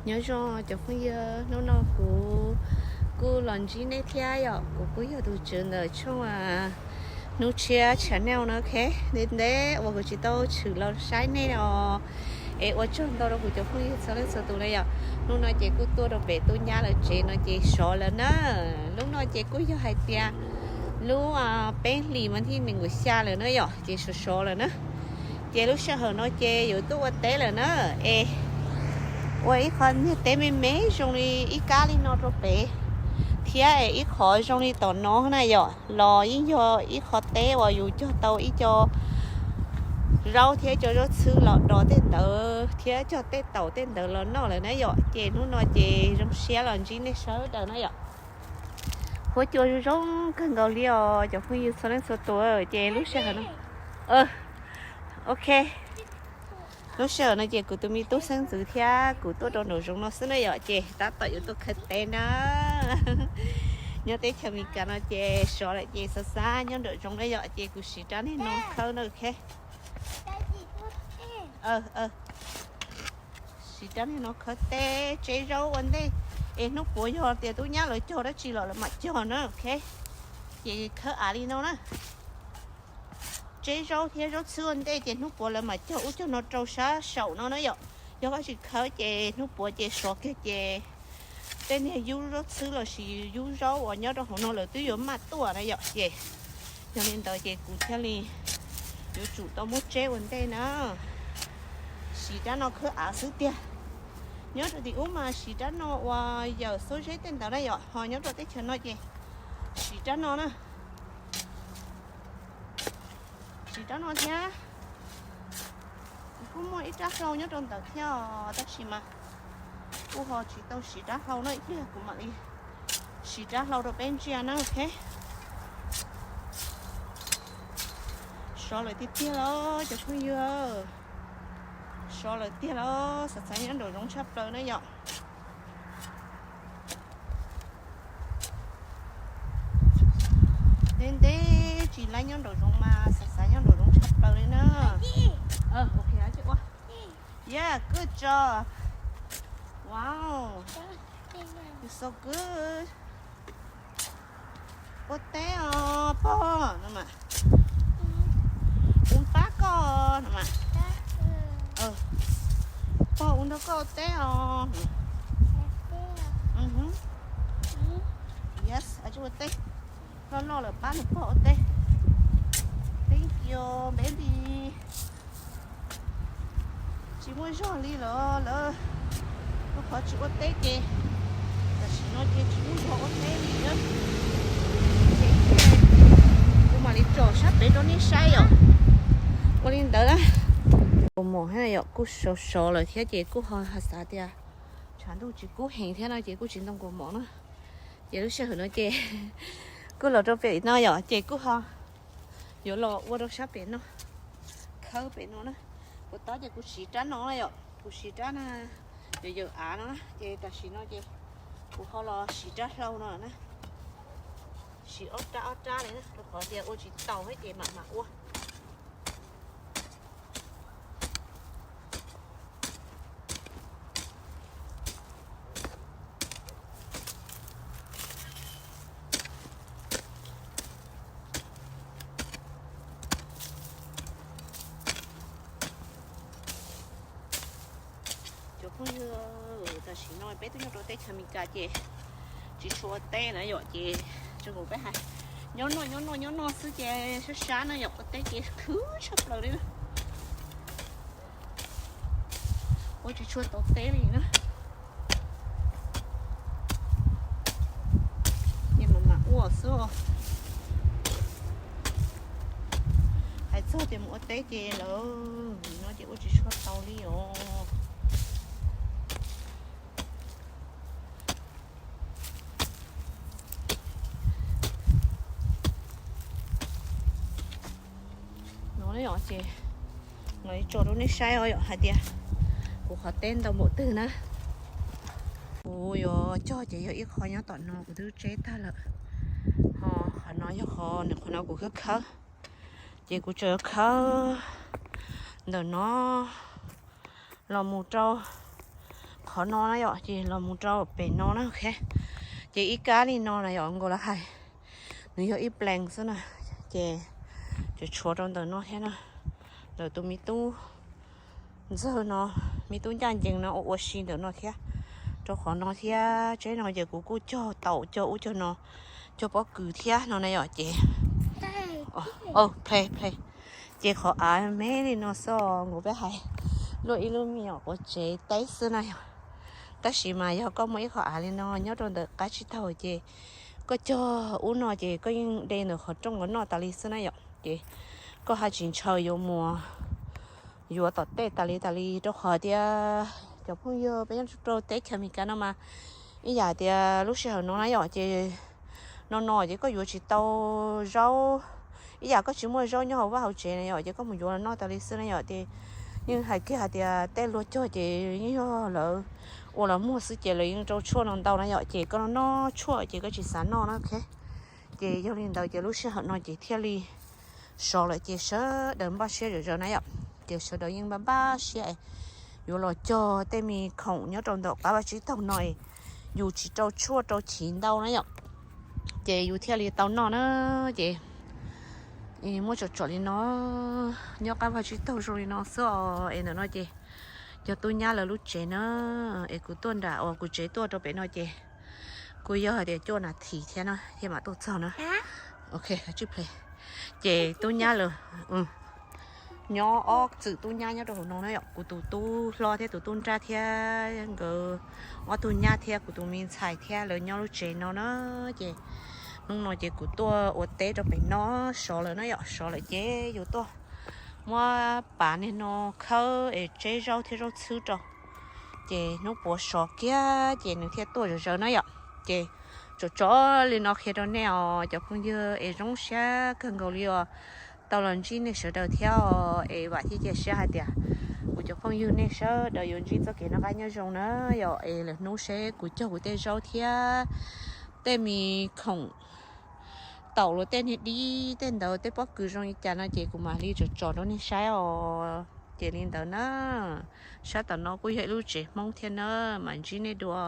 Nyob zoo cov phooj ywg, hnub no kuv kuj los ntsib nej thiab yom. Kuv kuj yog tus tswv ntawm tshooj Hnub Tshiab Channel no, ok. Ntev ntev uas kuv tsis tau tshwm los saib nej os. Es ua tsaug ntau rau kuv cov phooj ywg txhua leej txhua tus na yom. Hnub no ces kuj tuaj rau pem tub nyab lawv tsev no ces sov lawm na. Lub no ces kuj yog hais tias lub peb hlis mas thib nees nkaum xya lawm na yom, ces sov sov lawm na. Ces lub sij hawm no ces yuav tuaj ua teb lawm na. Es ua ib qho niag teb me me zoo li ib kab li no rau pem, thiab es ib qho zoo li tom no na yom, los yeej yog ib qho teb uas yus cog tau ib co zaub thiab ib co zaub txhwb los dos tej ntawd thiab cog tej taum tej ntawd los noj lawm na yom. Ces hnub no ces zoo siab los ntsib nej sawv daws na yom. Huab cua zoo zoo kawg nkaus li os cov phooj ywg txhua leej txhua tus. Ces lub sij hawm no, ok, lub sij hawm no ces kuv tus me tub xeeb ntxwv thiab kuv tuaj rau nraum zoov no xwb na yom, ces tab tom yuav tuaj khawb teb na. Nyob teb chaws Amelikas no ces sov lawm ces xav xav nyob nraum zoov na yom, ces kuv siv rab niag no khawb na, ok. Siv rab niag no khawb teb tseb zaub ua ntej, es hnub puav yog tias tub nyab lawv cog dab tsi los lawv mam cog na, ok. Ces khawb av li no na. Tseb zaub thiab zaub txhwb ua ntej ces hnub puav lawv mam cog ub cog no rau sab saum no na yom. Yog koj tsis khawb ces hnub puav ces sov kiag ces tej niag yub zaub txhwb lossis yub zaub uas nyob rau hauv no lawv twb yuav maj tuaj na yom. Ces yog li ntawd ces kuv thiaj li yuav tsum tau muab tseb ua ntej na. Siv rab no khawb av xwb tiag. Nyob rau tim ub mas siv rab no ua yawm xub zeb tej ntawd na yom, ho nyob rau teb chaws no ces siv rab no na. Siv rab no thiab. Kuv kuj muaj ib rab hlau nyob rau ntawd thiab os, tab sis mas kuj ho tsis tau siv rab hlau no, ib pliag kuv mam li siv rab hlau rau peb ntsia na, ok. Sov lawm tiag tiag los cov phooj ywg, sov lawm tiag los xav xav nyob nraum zoov tshaj plaws na yom. Ntev ntev tsis laib nyob nraum zoov mas xav xav nyob nraum zoov tshaj plaws li na. Yeah, good job. Wow, you're so good. Ua teb os pog no mas. Kuv pab koj no mas. Pog ua nrog koj ua teb os. Yes, ua teb. Loj loj lawm pab nws pog ua teb. Thank you baby. Tsis muaj zog li lawm, lawv lub qhov tsis ua teb ces tam sim no ces tsis muaj zog ua teb li. Kuv mam li tsom sab pem rau nej saib yom. Ua li ntawd na. Kaus mom thiab yom, kuj sov sov lawm thiab ces kuj ho xav tias tshav ntuj tsis kub heev thiab no ces kuj tsis ntoo kaus mom na. Ces lub sij hawm no ces kuj los rau pem no yom, ces kuj ho yuav los ua rau sab pem no, khawb pem no na. Kuv tob ces kuv siv rab no na yom, kuv siv rab na, yawm yawm av no na, ces tam sim no ces kuv ho los siv rab hlau no na. Siv ob rab ob rab li na, rau qhov tias ua tsis taus thiab ces mam mam ua. Cov phooj ywg, tam sim no peb twb nyob rau teb chaws Amelikas ces tsis tshua ua teb na yom, ces zoo nkaus peb hais nyob noj nyob noj nyob noj xwb ces sab sab na yom, ua teb ces khwv tshaj plaws li na. Ua tsis tshua tau teb li na. Ces mam mam ua xwb os. Hais txog tias mus ua teb ces lawv no ces ua tsis tshua tau li os. No yom, ces mam li tso rau nej saib os yom, hais tias kuv qhov teb ntau npaum twg na. Kuv yuav cog ces yog ib qho nyob tom no kuv twb tseb tag lawm, ho qhov no yog qhov nws qhov no kuv khawb khawb, ces kuv tseem yuav khawb ntawm no los mus rau qhov Qhov no na yom, ces los mus rau pem no na, ok. Ces ib kab li no na yom, nkaus li hais nws yog ib plees xwb na, ces tshuav rau ntawm no thiab na. Ntawm tus me tub ntxawg no, me tub ncaj ncees no ua ua si ntawm no thiab. Rau qhov no thiab tsev no ces kuv kuj cog taum cog ub cog no, cog pob kws thiab no na yom, ces ple ple. Ces qhov av me li no xwb, nkaus peb hais luaj ib lub me nyuam quav tsev teb xwb na yom. Tab sis mas yog koj muaj ib qhov av li no nyob rau ntawm qab tsib taug ces koj cog ub no ces koj yeej de ntawm qhov rooj los noj tas li xwb na yom. Ces koj haj tsis ntshaw yuav mus yuav tom tej tas li tas li, rau qhov tias cov phooj ywg peb nyob rau teb chaws Amelikas no mas ib yam tias lub sij hawm no na yom, ces no no ces koj yuav tsis tau zaub, ib yam koj tsis muaj zaub nyob hauv vaj hauv tsev na yom, ces koj mus yuav los noj tas li xwb na yom. Ces yeej hais kiag hais tias tej luag cog ces yeej yog lawv ua los muag xwb ces lawv yeej rau tshuaj no ntau na yom, ces koj noj tshuaj ces koj tsis xav noj na, ok. Ces yog li ntawd ces lub sij hawm no ces thiaj li sov lawm ces sawv daws npaj siab zom zaws na yom. Ces sawv daws yeej npaj npaj siab yuav los cog tej me khoom nyob rau ntawm qab vaj tsib taug no, yus tsis rau tshuaj rau chiv ntau na yom. Ces yus thiaj li tau noj na. Ces muab tsom tsom li no, nyob qab vaj tsib taug zoo li no xwb os. Es ntawm no ces cov tub nyab lawv lub tsev na, es kuv tuaj nram uas kuv tsev tuaj rau pem no ces kuj yog hais tias cuaj nas this thiab na thiaj mam tuaj txog na. Ok, tsib ple. Ces tub nyab lawv nyob ob txwm tub nyab nyob rau hauv no na yom, kuv tus tub hlob thiab tus tub nrab thiab nkawd ob tug nyab thiab kuv tus me ntxhais thiab lawv nyob lub tsev no na. Ces hnub no ces kuv tuaj ua teb rau pem no, sov lawm na yom, sov lawm ces yus tuaj muab pav niag no khawb es tseb zaub thiab zaub txhwb rau. Ces hnub puav sov kiag ces nws thiaj tuaj zom zaws na yom. Ces tsom tsom li no qhia rau nej os cov phooj ywg, es zoo siab kawg nkaus li os tau los ntsib nej sawv daws thiab os. Es vam thiab cia siab hais tias kuv cov phooj ywg nej sawv daws yuav ntsib txoj kev noj qab nyob zoo na yom. Es lwm hnub seb kuv cog kuv tej zaub thiab tej me khoom, taum luag tej niag dib tej ntawd tej pob kws zoo li cas no ces kuv mam li tsom tsom rau nej saib os. Ces li ntawd na, sab tom no kuj yog ib lub tsev Hmoob thiab na, mam ntsib nej dua.